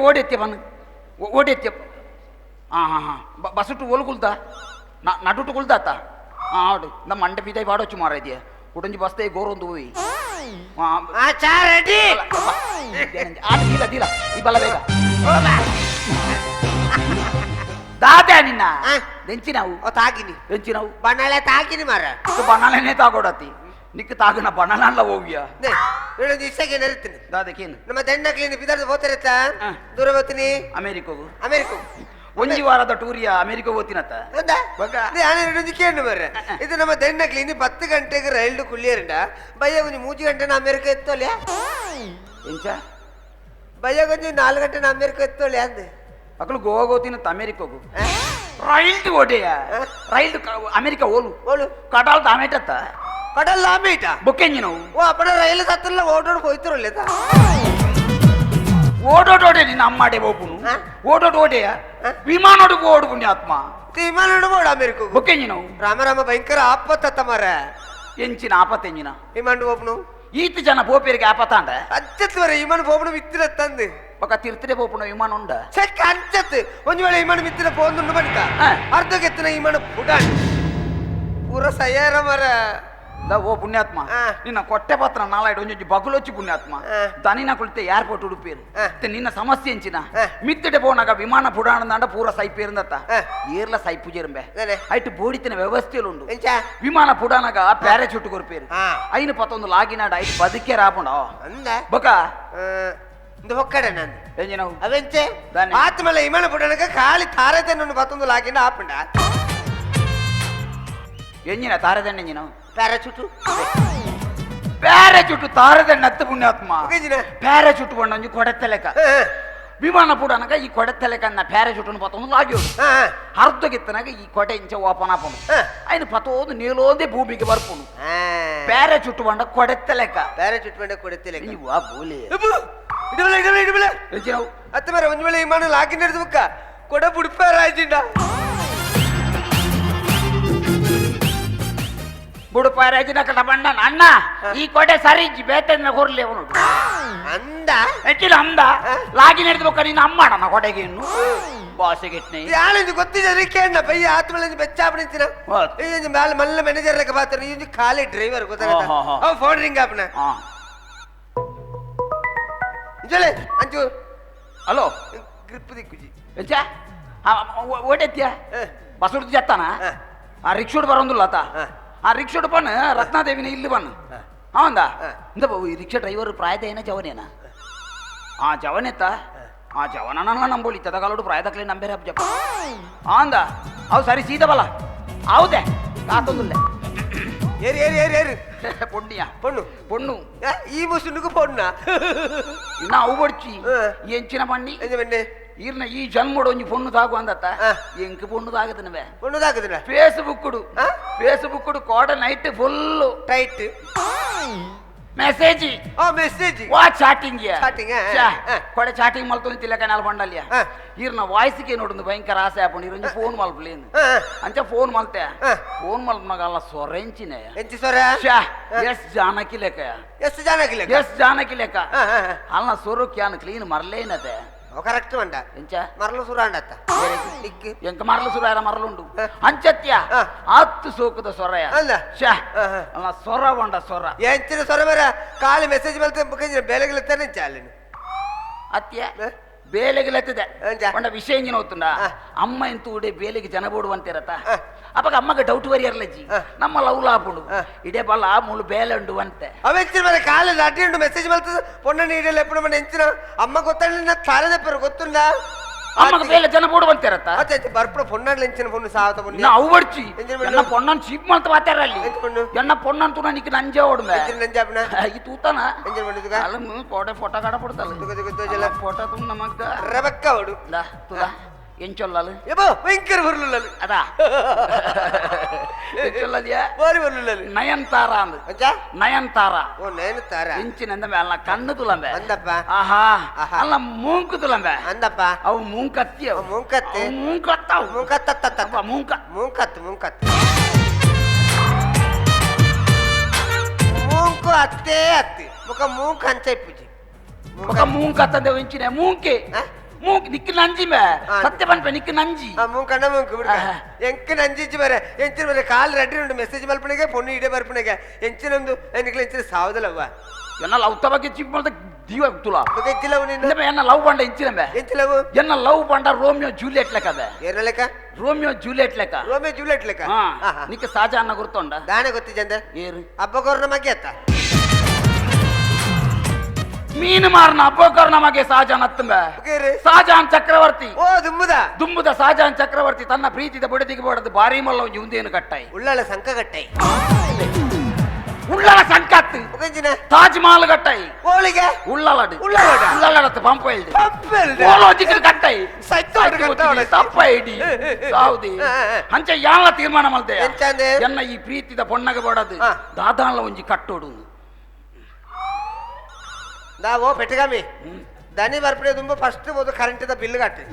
ಓಡೆತ್ತೆ ಬನ್ ಓಡೆತ್ತೆ. ಹಾಂ ಹಾಂ ಹಾಂ, ಬಸ್ಸುಟ್ಟು ಓಲು ಕುಲ್ತಾ ನಡುಟು ಕುಲ್ದಾತ. ಹಾಂ ಹೌದು, ನಮ್ಮ ಮಂಡೆ ಬಿದೈ ಬಾಡೋಚು ಮಾರ ಇದೆಯಾ ಕುಡಂಜಿ ಬಸ್ತೇ ಗೋರೊಂದು ಹೋಯಿ. ಆಟ ದೀಲ ದೀಲ ಈ ಬಲ ಬೇಗ ದಾದೆ ನಿನ್ನ ದೆಂಚಿನವು ತಾಗಿನಿ ದೆಂಚಿನವು ಬಣ್ಣಾಳೆ ತಾಗಿನಿ ಮಾರ ಬಣ್ಣಾಳೆನೇ ತಾಗೋಡತಿ ನಿಕ್ಕ ತಾಗನ ಬಣ್ಣಾಳ ಹೋಗ್ಯ ಇಷ್ಟಕ್ಕೆ ನೆರಿತೀನಿ ದಾದಕೇನು ನಮ್ಮ ದಣ್ಣಕ್ಲಿನ ಬಿದರ್ದು ಹೋಗ್ತಾರತ್ತ ದೂರ ಹೋಗ್ತೀನಿ ಅಮೆರಿಕಗೂ ಅಮೆರಿಕ ಒಂಜಿ ವಾರದ ಟೂರಿಯ ಅಮೆರಿಕ ಹೋಗ್ತೀನತ್ತ. ಕೇಳು ಮಾರ್ರೆ, ಇದು ನಮ್ಮ ದಣ್ಣಕ್ಲಿನಿ 10 ಗಂಟೆಗೆ ರೈಲು ಕುಳ್ಳಿಯರಂಡ ಬಯ್ಯ ಒಂಜಿ 3 ಗಂಟೆನ ಅಮೆರಿಕ ಎತ್ತೋಲೆ ಎಂಚ ಬಯ್ಯ ಒಂಜಿ 4 ಗಂಟೆನ ಅಮೆರಿಕ ಎತ್ತೋಲೆ ಅಂದೆ ಅಕಲು ಗೋವಾ ಹೋಗ್ತೀನತ್ತ ಅಮೆರಿಕಗೂ ರೈಲ್ ಓಟೆಯ ರೈಲ್ ಅಮೆರಿಕ ಓಲು ಓಲು ಕಡಲ್ ದಾಮೇಟತ್ತ ಕಡಲ್ ದಾಮೇಟ ಬೊಕ್ಕೆಂಜಿನವು ಓ ಅಪ್ಪಣ ರೈಲು ಸತ್ತಲ್ಲ ಓಡೋಡ್ ಹೋಯ್ತಿರಲ್ಲ ಓಡೋಡೋಡೆ ನಿನ್ನ ಅಮ್ಮಾಡೆ ಹೋಗುನು ಓಡೋಡೋಡೆಯ ವಿಮಾನೋಡು ಓಡು ಪುಣ್ಯಾತ್ಮ ವಿಮಾನೋಡು ಓಡು ಅಮೆರಿಕ ಬೊಕ್ಕೆಂಜಿನವು ರಾಮ ರಾಮ ಭಯಂಕರ ಆಪತ್ತ ಮಾರ ಎಂಚಿನ ಆಪತ್ತೆಂಜಿನ ವಿಮಾನ ಹೋಗ್ನು ಈತ ಜನ ಪೋಪೇರಿಗೆ ಆಪತ್ತಾಂಡ ಅಂಚತ್ ಮರ ವಿಮಾನ ಹೋಗ್ನು ಮಿತ್ತಿರ ತಂದು ಬೊಕ ತಿರ್ತರೆ ಪೋಪುನ ವಿಮಾನ ಉಂಡ ಚೆಕ್ ಅಂಚತ್ ಒಂಜಿ ವೇಳೆ ವಿಮಾನ ಮಿತ್ತಿರ ಪೋಂದುಂಡು ಬನ್ಕ ಅರ್ಧಗೆತ್ತಿನ ವಿಮಾನ ಪುಡಾಣ್ ಪೂರ ಸಯ್ಯಾರ ಮರ ಓ ಪುಣ್ಯಾತ್ಮ ನಿನ್ನ ಕೊಟ್ಟೆ ಪತ್ರ ನಾಲಾಯ್ಡು ಒಂಜೊಂಜಿ ಬಗುಲೊಚ್ಚಿ ಪುಣ್ಯಾತ್ಮ ದನಿನ ಕುಳಿತೆ ಏರ್ಪೋರ್ಟ್ ಉಡುಪೇರು ನಿನ್ನ ಸಮಸ್ಯೆ ಎಂಚಿನ ಮಿತ್ತಿಡೆ ಪೋನಾಗ ವಿಮಾನ ಪುಡಾಣದಾಂಡ ಪೂರ ಸೈಪೇರಿಂದತ್ತ ಏರ್ಲ ಸೈಪು ಜೇರಂಬೆ ಐಟ್ ಬೋಡಿತಿನ ವ್ಯವಸ್ಥೆಲುಂಡು ವಿಮಾನ ಪುಡಾನಾಗ ಪ್ಯಾರಾಚೂಟ್ ಕೊರ್ಪೇರು ಐನು ಪತ್ತೊಂದು ಲಾಗಿನಾಡ ಐಟ್ ಬದುಕೆ ರಾಪುಂಡ ಬೊಕ ಹೊಕ್ಕಡೆ ನಾನು ಅವೆಂಚೆ ಆತ್ಮಲ್ಲ ವಿಮಾನ ಪುಡಾಣಗ ಖಾಲಿ ತಾರತೆ ಪತ್ತೊಂದು ಲಾಗಿಂಡ ಆಪುಂಡ ಎಂಜಿನ ತಾರದಂಡ ಎಂಜಿನ ಪ್ಯಾರಾಚೂಟು ಪ್ಯಾರಾಚೂಟು ತಾರದಂಡ ಅತ್ತ ಪುಣ್ಯಾತ್ಮ ಪ್ಯಾರಾಚೂಟ್ ಕೊಂಡೊಂಜಿ ಕೊಡೆತ್ತಲೆಕ ವಿಮಾನ ಪುಡನಗ ಈ ಕೊಡೆತ್ತಲೆಕನ್ನ ಪ್ಯಾರಾಚೂಟನ್ನು ಪತ್ತೊಂದು ಲಾಗಿಯೋಡು ಅರ್ಧಗೆತ್ತನಾಗ ಈ ಕೊಡೆ ಇಂಚ ಓಪನ್ ಆಪುಂಡು ಐನು ಪತ್ತೊಂದು ನೀಲೋಂದೇ ಭೂಮಿಗೆ ಬರ್ಪುಂಡು ಪ್ಯಾರಾಚೂಟ್ ಬಂಡ ಕೊಡೆತ್ತಲೆಕ ಪ್ಯಾರಾಚೂಟ್ ಬಂಡ ಕೊಡೆತ್ತಲೆಕ ನೀವು ಆ ಬೋಲಿ ಇಡಬಲ ಇಡಬಲ ಇಡಬಲ ಅತ್ತ ಮೇರೆ ಒಂಜಿ ವೇಳೆ ವಿಮಾನ ಲಾಗಿನ ಹಿಡಿದು ಬುಕ್ಕ ಕೊಡ ಬುಡ್ಪಾರಾಜಿಂಡ ಬುಡುಪಾರಾಜಿನ ಕಟ ಬಣ್ಣ ಅಣ್ಣ ಈ ಕೊಡೆ ಸರಿ ಬೇತನ ಕೊರ್ಲಿ ಅವನು ಅಂದ ಹೆಚ್ಚಿನ ಅಂದ ಲಾಗಿನ ಹಿಡಿದು ಬೊಕ್ಕ ನೀನು ಅಮ್ಮಾಡಣ ಕೊಡೆಗೆ ಇನ್ನು ಬಾಸೆಗೆಟ್ನೆ ಯಾಳಿಂದು ಗೊತ್ತಿದೆ ಕೇಳ ಪಯ್ಯ ಆತ್ಮಲಿಂದ ಬೆಚ್ಚಾಪಣಿಂಚಿನ ಈ ಮ್ಯಾಲ ಮಲ್ಲ ಮ್ಯಾನೇಜರ್ ಲೆಕ್ಕ ಬಾತಾರ ಈ ಖಾಲಿ ಡ್ರೈವರ್ ಗೊತ್ತಾಗತ್ತ ಅವ ಫೋನ್ ರಿಂಗ್ ಆಪನ ಇಂಜೋಲೆ ಅಂಚು ಹಲೋ ಗ್ರಿಪ್ ದಿಕ್ಕುಜಿ ಎಂಚ ಓಟೆತ್ಯ ಬಸ್ ಜತ್ತಾನ ಆ ರಿಕ್ಷೋಡ್ ಬರೋಂದಿಲ್ಲ ಆತ ಆ ರಿಕ್ಷೋಡ್ ಬನ್ ರತ್ನಾದೇವಿನ ಇಲ್ಲಿ ಬನ್ ಹೌದಾ ಇಂದ ಈ ರಿಕ್ಷಾ ಡ್ರೈವರ್ ಪ್ರಾಯದ ಏನ ಜವನೇನ ಆ ಜವನೆತ್ತ ಆ ಜವನನ್ನ ನಂಬೋಲಿ ತದಗಾಲೋಡು ಪ್ರಾಯದಕ್ಲೆ ನಂಬೇರ ಜಪ್ಪ ಆಂದ ಅವು ಸರಿ ಸೀದಾ ಬಲ ಹೌದೇ ಕಾತೊಂದುಲ್ಲೆ ಏರಿ ಏರಿ ಏರಿ ಏರಿ ಪೊಣ್ಣಿಯ ಪೊಣ್ಣು ಪೊಣ್ಣು ಈ ಮುಸುನುಗು ಪೊಣ್ಣ ಇನ್ನ ಅವು ಬಡ್ಚಿ ಎಂಚಿನ ಬಣ್ಣಿ ಈರ್ನ ಈ ಜನ್ಮಡು ಒಂಜಿ ಪೊಣ್ಣು ತಾಗು ಅಂದತ್ತ ಎಂಕ್ ಪೊಣ್ಣು ತಾಗದನವೇ ಪೊಣ್ಣು ತಾಗದನ ಫೇಸ್ಬುಕ್ ಫೇಸ್ಬುಕ್ ಕೋಡ night full tight message message ವಾ ಚಾಟಿಂಗ್ ಚಾಟಿಂಗ್ ಕೊಡೆ ಚಾಟಿಂಗ್ ಮಲ್ತೊಂದು ತಿಲ್ಲಕ ನಾಲ್ ಬಂಡಲ್ಯ ಈರ್ನ ವಾಯ್ಸ್ಗೆ ನೋಡುದು ಭಯಂಕರ ಆಸೆ ಆಪುಂಡು ಈರೊಂಜಿ ಫೋನ್ ಮಲ್ಪಲೇನು ಅಂಚ ಫೋನ್ ಮಲ್ತೆ ಫೋನ್ ಮಲ್ಪನಾಗಲ್ಲ ಸೊರೆಂಚಿನೆ ಎಂಚಿ ಸೊರ ಎಸ್ ಜಾನಕಿ ಲೆಕ್ಕ ಎಸ್ ಜಾನಕಿ ಲೆಕ್ಕ ಎಸ್ ಜಾನಕಿ ಲೆಕ್ಕ ಅಲ್ಲ ಸೊರು can clean ಮರಲೇನತೆ correct ಮಂಡ ಎಂಚ ಮರಲು ಸುರಾಂಡತ್ತ ಎಂಕ ಮರಲು ಸುರಾರ ಮರಲುಂಡು ಅಂಚತ್ಯ ಆತ್ತು ಸೋಕದ ಸೊರಯ ಅಲ್ಲ ಅಲ್ಲ ಸೊರ ಬಂಡ ಸೊರ ಎಂಚಿನ ಸೊರ ಮರ ಖಾಲಿ ಮೆಸೇಜ್ ಮಲ್ತೆ ಬೇಲೆಗಿಲತ್ತಾನೆ ಚಾಲಿನ ಅತ್ಯ ಬೇಲೆಗಿಲತ್ತದೆ ಒಂಡ ವಿಷಯ ಎಂಜಿನ ಗೊತ್ತುಂಡ ಅಮ್ಮ ಎಂತ ಉಡೆ ಬೇಲೆಗೆ ಜನ ಬೋಡು ಅಂತಿರತ್ತ ಅಪ್ಪಗ ಅಮ್ಮಗ ಡೌಟ್ ಬರಿಯರ್ಲಜ್ಜಿ ನಮ್ಮ ಲವ್ ಲಾಪುಂಡು ಇಡೇ ಬಲ್ಲ ಮುಳು ಬೇಲೆ ಉಂಡು ಅಂತೆ ಅವೆಂಚಿನ ಮರ ಖಾಲಿ ಲಡ್ಡಿ ಉಂಡು ಮೆಸೇಜ್ ಮಲ್ತದ ಪೊಣ್ಣ ನೀಡಲ್ಲ ಎಪ್ಪಡು ಮನೆ ಎಂಚಿನ ಅಮ್ಮ ಗೊತ್ತಲ್ಲ ತಾರದೆಪ್ಪರು ಗೊತ್ತುಂಡ ಅಮ್ಮಗ ಬೇಲೆ ಜನ ಬೋಡು ಅಂತಿರತ್ತ ಬರ್ಪುಡ ಪೊಣ್ಣಾಡ್ಲ ಎಂಚಿನ ಪೊಣ್ಣು ಸಾವತ ಪೊಣ್ಣು ಅವು ಬಡ್ಚಿ ಎನ್ನ ಪೊಣ್ಣನ್ ಚೀಪ್ ಮಲ್ತ ಮಾತಾರಲ್ಲಿ ಎನ್ನ ಪೊಣ್ಣನ್ ತುಣ ನಿಕ್ ನಂಜೆ ಓಡುಮೆ ನಂಜಾಪನ ಈ ತೂತಾನ ಎಂಜಿನ ಪೊಣ್ಣು ಅಲ್ಲ ಕೋಡೆ ಫೋಟೋ ಕಾಡ ಪಡ್ತಲ್ಲ ಫೋಟೋ ತುಂಬ ನಮಗ ರಬಕ್ಕ ಓಡು ತುಲಾ ಎಂಚೊಲ್ಲಲು ಎಬೋ ಭಯಂಕರ ಬರ್ಲುಲ್ಲಲು ಅದಾ ಎಂಚೊಲ್ಲದಿಯಾ ಬಾರಿ ಬರ್ಲುಲ್ಲಲು ನಯನ್ತಾರ ಅಂದು ನಯನ್ತಾರ ಓ ನಯನತಾರ ಇಂಚಿನಂದ ಅಲ್ಲ ಕಣ್ಣು ತುಲಂಬೆ ಅಂದಪ್ಪ ಆಹಾ ಅಲ್ಲ ಮೂಂಕು ತುಲಂಬೆ ಅಂದಪ್ಪ ಅವು ಮೂಂಕತ್ತಿ ಅವು ಮೂಂಕತ್ತಿ ಮೂಂಕತ್ತಾವು ಮೂಂಕತ್ತ ಮೂಂಕ ಮೂಂಕತ್ತು ಮೂಂಕತ್ತು ಮೂಂಕು ಅತ್ತೇ ಅತ್ತಿ ಮುಖ ಮೂಂಕ ಅಂಚ ಇಪ್ಪುಜಿ ಮುಖ ಮೂಂಕತ್ತಂದೆ ಇಂಚಿನ ಮೂಂಕೆ ಮೂಕ್ ನಿಕ್ ನಂಜಿ ಮೇ ಸತ್ಯ ಪನ್ಪೆ ನಿಕ್ ನಂಜಿ ಮೂಕಣ್ಣ ಮೂಕು ಬಿಡ್ಕ ಎಂಕ್ ನಂಜಿಚ್ಚಿ ಬರೆ ಎಂಚಿನ ಬರೆ ಕಾಲ್ ರೆಡ್ಡಿ ಉಂಡು ಮೆಸೇಜ್ ಮಲ್ಪಣಿಗೆ ಪೊಣ್ಣು ಇಡೆ ಬರ್ಪಣಿಗೆ ಎಂಚಿನೊಂದು ಎನ್ನಿಕ್ಲ ಎಂಚಿನ ಸಾವದಲವ್ವ ಎನ್ನ ಲವ್ ಬಗ್ಗೆ ಚಿಕ್ಕ ಮಾಡ್ದ ದೀವ ತುಲ ಎಂಚಿಲವು ನಿನ್ನ ಎನ್ನ ಲವ್ ಬಂಡ ಎಂಚಿನ ಬೇ ಎಂಚಿಲವು ಎನ್ನ ಲವ್ ಬಂಡ ರೋಮಿಯೋ ಜೂಲಿಯಟ್ ಲೆಕ್ಕ ಬೇ ಏನ ಲೆಕ್ಕ ರೋಮಿಯೋ ಜೂಲಿಯಟ್ ಲೆಕ್ಕ ರೋಮಿಯೋ ಜೂಲಿಯಟ್ ಲೆಕ್ಕ ನಿಕ್ಕ ಸಾಜಾನ ಗುರ್ತೊಂಡ ದಾನೆ ಗೊತ್ತಿಜಂದ ಏರು ಅಬ್ಬಗೋರ್ನ ಮಗೆ ಅತ್ತ ಮೀನು ಮಾರನ ಅಬ್ಬೋಕರ್ನ ಮಗೆ ಸಾಜಾನ್ ಅತ್ತಂಬ ಸಾಜಾನ್ ಚಕ್ರವರ್ತಿ ಓ ದುಂಬುದ ದುಂಬುದ ಸಾಜಾನ್ ಚಕ್ರವರ್ತಿ ತನ್ನ ಪ್ರೀತಿದ ಬುಡದಿಗೆ ಬೋಡದು ಬಾರಿ ಮಲ್ಲ ಉಂದೇನು ಕಟ್ಟಾಯಿ ಉಳ್ಳಾಳ ಸಂಕ ಕಟ್ಟಾಯಿ ಉಳ್ಳಾಳ ಸಂಕತ್ತು ತಾಜ್ ಮಹಲ್ ಕಟ್ಟಾಯಿ ಓಳಿಗೆ ಉಳ್ಳಾಳಡು ಉಳ್ಳಾಳಡ ಉಳ್ಳಾಳಡತ್ತು ಪಂಪ ಇಲ್ದು ಪಂಪ ಓಲೋಜಿಕಲ್ ಕಟ್ಟಾಯಿ ತಪ್ಪ ಇಡಿ ಸಾವುದಿ ಅಂಚ ಯಾಲ ತೀರ್ಮಾನ ಮಲ್ದೆ ಎನ್ನ ಈ ಪ್ರೀತಿದ ಪೊಣ್ಣಗೆ ಬೋಡದು ದಾದಾನ್ಲ ಒಂಜಿ ಕಟ್ಟೋಡು ನಾವು ಪೆಟ್ಟಗಾಮಿ ದನಿ ಬರ್ಪಡೆ ತುಂಬ ಫಸ್ಟ್ ಹೋದು ಕರೆಂಟಿದ ಬಿಲ್ ಕಟ್ಟಿ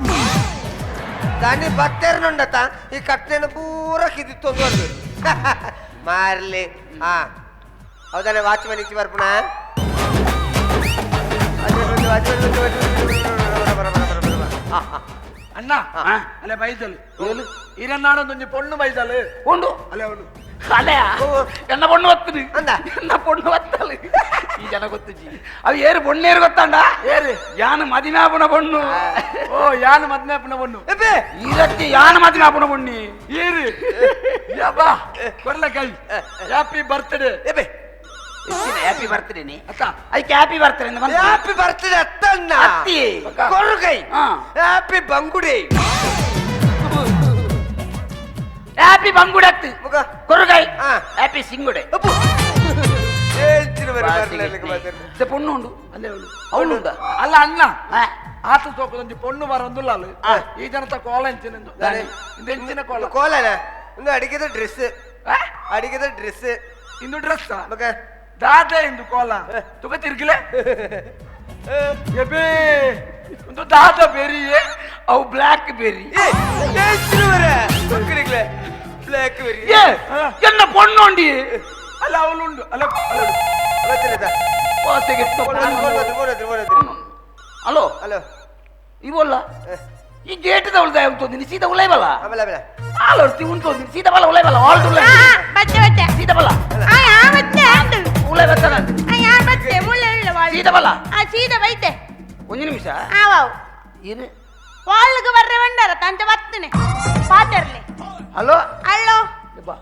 ದನಿ ಬತ್ತೇರ್ನುಂಡತ ಈ ಕಟ್ಟೆನ ಪೂರ ಕಿದಿತ್ತು ಒಂದು ಮಾರ್ಲಿ ಹಾ ಹೌದಾನೆ ವಾಚ್ಮನ್ ಇಚ್ಚಿ ಬರ್ಪುಣ ಅಣ್ಣ ಅಲ್ಲೇ ಬೈದಲ್ ಇರನ್ನಾಡೊಂದು ಪೊಣ್ಣು ಬೈದಲ್ ಉಂಡು ಅಲ್ಲೇ ಅವನು ಅಲೆ ಎನ್ನ ಪೊಣ್ಣು ಒತ್ತದು ಎನ್ನ ಪೊಣ್ಣು ಒತ್ತಲು ಈ ಜನ ಗೊತ್ತುಜಿ ಅವು ಏರು ಪೊಣ್ಣೇರು ಗೊತ್ತಾಂಡ ಏರು ಯಾನು ಮದಿನಾಪುನ ಪೊಣ್ಣು ಓ ಯಾನು ಮದಿನಾಪುನ ಪೊಣ್ಣು ಈರತ್ತಿ ಯಾನು ಮದಿನಾಪುನ ಪೊಣ್ಣಿ ಏರು ಯಬ್ಬಾ ಕೊರ್ಲ ಕೈ ಹ್ಯಾಪಿ ಬರ್ತ್ಡೇ ಎಬೆ ಹ್ಯಾಪಿ ಬರ್ತ್ಡೇ ನೀ ಅಕ್ಕ ಅದಕ್ಕೆ happy birthday happy birthday ಅತ್ತಣ್ಣ ಅತ್ತಿ ಕೊರು ಕೈ ಹ್ಯಾಪಿ ಬಂಗುಡೆ ಹ್ಯಾಪಿ ಬಂಗುಡೆ ಅತ್ತು ಕೊರುಗೈ ಹ್ಯಾಪಿ ಸಿಂಗುಡೆ ಪೊಣ್ಣು ಉಂಡು ಅಲ್ಲೇ ಅವಳು ಅವಳು ಉಂಡ ಅಲ್ಲ ಅಣ್ಣ ಆತ ಸೋಕದೊಂಜಿ ಪೊಣ್ಣು ಬರೊಂದುಲ್ಲ ಈ ಜನತ ಕೋಲ ಎಂಚಿನ ಎಂಚಿನ ಕೋಲ ಕೋಲನ ಒಂದು ಅಡಿಗೆದ ಡ್ರೆಸ್ ಅಡಿಗೆದ ಡ್ರೆಸ್ ಇಂದು ಡ್ರೆಸ್ ದಾದೆ ಇಂದು ಕೋಲ ತುಕ ತಿರ್ಗಿಲೆ ಎಬೇ ಒಂದು ದಾದ ಬೆರಿಯೇ ಅವು black berry black berry ಎನ್ನ ಪೊಣ್ಣುಂಡಿ ಅಲ್ಲ ಅವಳುಂಡು ಅಲ್ಲ ಹಲೋ ಹಲೋ ಇವಲ್ಲ ಈ ಗೇಟ್ ದವಳ ಉಂಟು ಸೀದಾ ಉಲೈಬಲ್ಲ ಆಲೋರ್ತಿ ಉಂಟು ಸೀದಾ ಬಲ್ಲ ಉಲೈಬಲ್ಲ ಆಲ್ ಉಲೈ ಬಚ್ಚೆ ಬಚ್ಚೆ ಸೀದಾ ಬಲ್ಲ ಆ ಯಾ ಬಚ್ಚೆ ಅಂಡು ಉಲೈ ಬತ್ತನ ಆ ಯಾ ಬಚ್ಚೆ ಮುಳ್ಳೆ ಉಳ್ಳ ವಾಲ್ ಸೀದಾ ಬಲ್ಲ ಆ ಸೀದಾ ಬೈತೆ ಒಂದು ನಿಮಿಷ ಆ ವಾವ್ ಇರು ವಾಲ್ಗೆ ಬರ್ರೆ ಬಂಡಾರ ತಂಚ ಬತ್ತನೆ ಪಾತರ್ಲೆ ಹಲೋ ಹಲೋ ಬಾ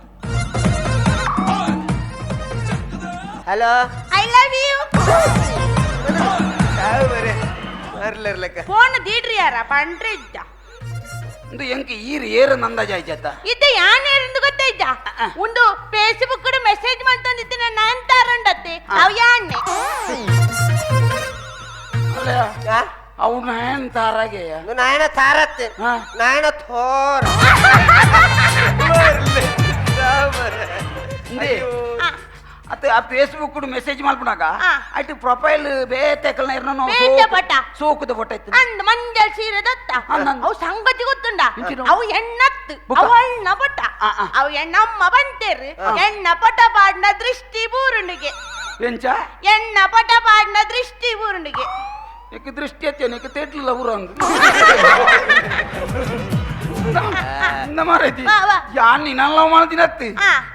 hello I love you phone ದೀಡ್ರಿ ಯಾರ ಪಂಡ್ರೆ ಇದ್ದ ಇಂದು ಎಂಕ್ ಈರು ಏರು ನಂದಾಜ ಆಯ್ತ ಇದ್ದ ಯಾನೇರೆಂದು ಗೊತ್ತಾಯ್ತ ಒಂದು ಫೇಸ್ಬುಕ್ ಮೆಸೇಜ್ ಮಾಡ್ತಂದಿದ್ದೆ ನಾನು ತಾರಂಡತ್ತೆ ಅವ್ ಯಾನ್ನೆ ಅವು ನಯನ್ ತಾರಾಗೆ ನಾಯನ ತಾರತ್ತೆ ನಾಯನ ಥೋರ್ ಅತ್ತ ಆ ಫೇಸ್ಬುಕ್ ಮೆಸೇಜ್ ಮಲ್ಪನಾಗ ಅಟ್ ಪ್ರೊಫೈಲ್ ಬೇತೆಕಲ್ನ ಇರ್ನೋ ಸೋಕುದ ಫೋಟೋ ಇತ್ತು ಅಂದ್ ಮಂಜಲ್ ಸೀರೆ ದತ್ತ ಅವು ಸಂಗತಿ ಗೊತ್ತುಂಡ ಅವು ಎಣ್ಣತ್ತು ಅವು ಅಣ್ಣ ಪೊಟ್ಟ ಅವು ಎಣ್ಣಮ್ಮ ಬಂತೇರು ಎಣ್ಣ ಪೊಟ ಪಾಡ್ನ ದೃಷ್ಟಿ ಬೂರುಣಿಗೆ ಎಂಚ ಎಣ್ಣ ಪೊಟ ಪಾಡ್ನ ದೃಷ್ಟಿ ಬೂರುಣಿಗೆ ಎಕ್ ದೃಷ್ಟಿ ಅತ್ತೇನೆ ಎಕ್ ತೇಟ್ಲಿಲ್ಲ ಊರ ಅಂದು ಮಾರೈತಿ ಯಾನ್ ನಿನ್ನ ಲವ್ ಮಾಡ್ತೀನಿ ಅತ್ತಿ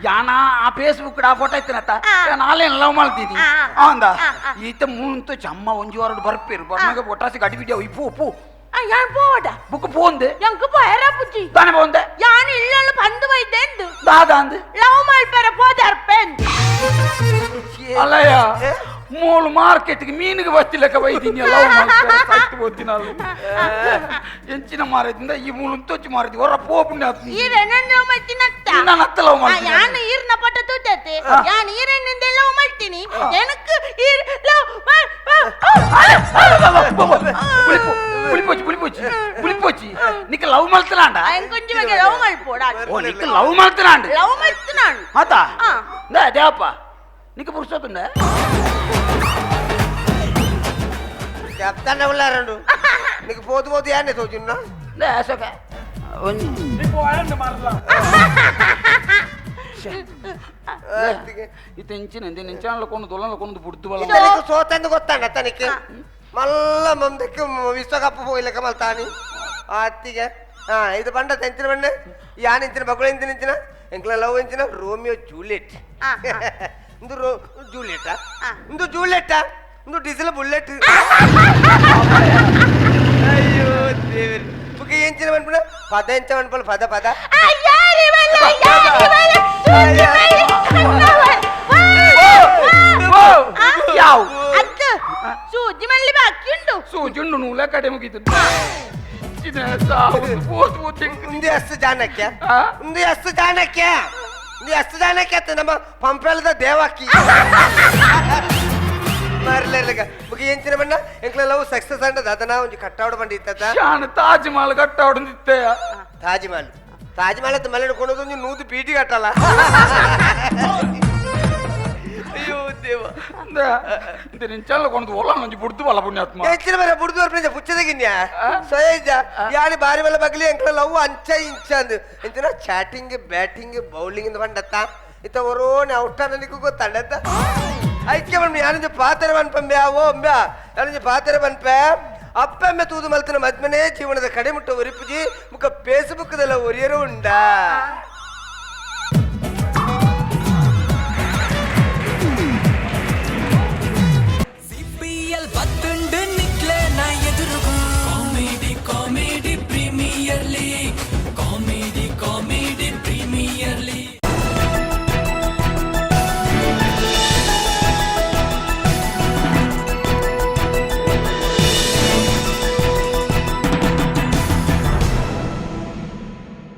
ಯಾನ ಆ ಫೇಸ್ಬುಕ್ ಆ ಫೋಟೋ ಇತ್ತಿನತ್ತ ನಾಲೇನು ಲವ್ ಮಾಡ್ತೀನಿ ಅಂದ ಈತ ಮುಂತು ಚಮ್ಮ ಒಂಜಿ ವಾರಡ್ ಬರ್ಪೇರು ಬರ್ನಾಗ ಒಟ್ರಾಸಿ ಗಡಿ ಬಿಡಿ ಇಪ್ಪು ಉಪ್ಪು ಯಾನ್ ಪೋವಡ ಬುಕ್ ಪೋಂದೆ ಎಂಕ್ ಪೋಯರ ಬುಜ್ಜಿ ದಾನೆ ಪೋಂದೆ ಯಾನ್ ಇಲ್ಲಲ್ಲ ಬಂದು ಬೈದೆ ಅಂದು ದಾದ ಅಂದು ಲವ್ ಮಲ್ಪರ ಪೋದರ್ಪೆ ಅಂದು ಅಲ್ಲಯ್ಯ ಮೂಲು ಮಾರ್ಕೆಟ್ಗೆ ಮೀನಿಗೆ ಬತ್ತಿಲ್ಲಕ ಬೈದಿನಿ ಲವ್ ಮಾಡ್ತಾರೆ ಸತ್ತು ಹೋಗ್ತೀನಿ ಎಂಚಿನ ಮಾರದಿಂದ ಈ ಮೂಲು ತೊಚ್ಚಿ ಮಾರಿದ್ವಿ ಹೊರ ಪೋಪುಣ್ಯ ಈರೆಣ್ಣ ಲವ್ ಮಾಡ್ತೀನಿ ಅತ್ತ ನಾನು ಅತ್ತ ಲವ್ ಮಾಡ್ತೀನಿ ಯಾನ್ ಈರ್ನ ಪಟ್ಟ ತೂತತೆ ಯಾನ್ ಈರೆಣ್ಣಿಂದ ಲವ್ ಮಾಡ್ತೀನಿ எனக்கு ಈರ್ ಲವ್ புளிப்போச்சு புளிப்போச்சு புளிப்போச்சு ನಿಕ್ಕ ಲವ್ ಮಾಡ್ತಾನಾಂಡ కొంచెం ಲವ್ ಮಲ್ಪೋಡ ಓ ನಿಕ್ಕ ಲವ್ ಮಾಡ್ತಾನಾಂಡ ಲವ್ ಮಾಡ್ತಾನಾಂಡ ಆತಾ ಇಂದ ದೇವಪ್ಪ ನಿಕ್ಕ ಪುರುಷೋತ್ತುಂಡ చెప్తానే ఉన్నారండు నీకు పోతు పోతు యాన్నే తోచున్నా అశోక ఇది ఎంచిన నించాలలో కొన్ని దొల్లలో కొన్ని బుడ్దు వల్ల సోతందుకు వస్తాను అతనికి ಮಲ್ಲ ಮಂದಕ್ಕೆ ವಿಶ್ವಕಪ್ ಹೋಗ್ಲಿಕ್ಕ ಮಲ್ತಾನಿ ಅತ್ತಿಗೆ. ಹಾ, ಇದು ಬಂಡ ತೆಂಚಿನ ಬಂಡೆ ಯಾನ್ ಇಂಚಿನ ಬಗುಳ ಇಂಚಿನ ಇಂಚಿನ ಎಂಕ್ಲ ಲವ್ ಇಂಚಿನ ರೋಮಿಯೋ ಜೂಲಿಯೆಟ್. ಆ, ಆ. ಇಂದು ರೋ ಜೂಲಿಯೆಟ್. ಆ. ಇಂದು ಜೂಲಿಯೆಟ್, ಇಂದು ಡೀಸೆಲ್ ಬುಲೆಟ್. ಅಯ್ಯೋ ದೇವರೇ, ಬುಕ್ಕ ಎಂಚಿನ ಪನ್ಪುನ ಪದ ಎಂಚ ಪನ್ಪುನ ಪದ ಪದ. ಯಾರಿ ಬಲ್ಲ, ಯಾರಿ ಬಲ್ಲ, ಸೂಜಿ ಮಲ್ಲಿ ಕಣ್ಣವಲ್. ವಾ, ವಾ. ಯಾವ್ ಅತ್ತು ಸೂಜಿ ಮಲ್ಲಿ ಬಾಕಿ ಉಂಡು. ಸೂಜುಂಡು ನೂಲೆ ಕಡೆ ಮುಗೀತು. ಪೋತ್ ಪೋತ್. ಇಂದು ಎಷ್ಟು ಜಾನಕ್ಯ? ಆ? ಇಂದು ಎಷ್ಟು ಜಾನಕ್ಯ? ಇಂದು ಎಷ್ಟು ಜಾನಕ್ಯ ಅತ್ತ ನಮ್ಮ ಪಂಪೆಲದ ದೇವಾಕಿ ಮಾರ್ಲೆರ್ಲೆಗ. ಬುಕ್ಕ ಎಂಚಿನ ಬಣ್ಣ ಎಂಕ್ಲ ಲವ್ ಸಕ್ಸಸ್ ಅಂಡ ದಾದನ ಒಂಜಿ ಕಟ್ಟಾವಡ ಬಂಡಿ ಇತ್ತದ. ಶಾನ್ ತಾಜ್ ಮಹಲ್ ಕಟ್ಟಾವಡಂದಿತ್ತೆಯ. ತಾಜ್ ಮಹಲ್, ತಾಜ್ ಮಹಲ್ ಅಂತ ಮಲೆ ಕೊಡೋದು ಒಂಜಿ ನೂದು ಪೀಟಿ ಕಟ್ಟಲ್ಲ. ಅಯ್ಯೋ ದೇವ. ನಿಂಚಲ್ಲ ಕೊಂಡು ಓಲ ಒಂಜಿ ಬುಡ್ದು ಬಲ್ಲ ಪುಣ್ಯಾತ್ಮ. ಎಂಚಿನ ಮರ ಬುಡ್ದು ಬರ್ಪುನ ಪುಚ್ಚದಗಿನ್ಯಾ ಸ್ವಯಂಜ ಯಾನಿ ಬಾರಿ ಬಲ್ಲ ಬಗ್ಲಿ ಎಂಕ್ಲ ಲವ್ ಅಂಚ ಇಂಚ ಅಂದು ಎಂಚಿನ ಚಾಟಿಂಗ್ ಬ್ಯಾಟಿಂಗ್ ಬೌಲಿಂಗ್ ಇಂದ ಬಂಡತ್ತ ಇತ್ತ ಒರೋನೆ ಔಟ್ ನಿಕ್ಕು ಗೊತ್ತಂಡತ್ತ. ಐಕ್ಯ ಬಣ್ಣ ಯಾನಂಜ ಪಾತ್ರೆ ಪನ್ಪಂಬೆ ಓ ಅಂಬ್ಯಾ ಯಾನಂಜ ಪಾತ್ರೆ ಪನ್ಪೆ ಅಪ್ಪಮ್ಮೆ ತೂದು ಮಲ್ತಿನ ಮದ್ಮನೆ ಜೀವನದ ಕಡೆಮುಟ್ಟ ಒರಿಪುಜಿ. ಮುಖ ಫೇಸ್ಬುಕ್ ದೆಲ್ಲ ಒರಿಯರು ಉಂಡ.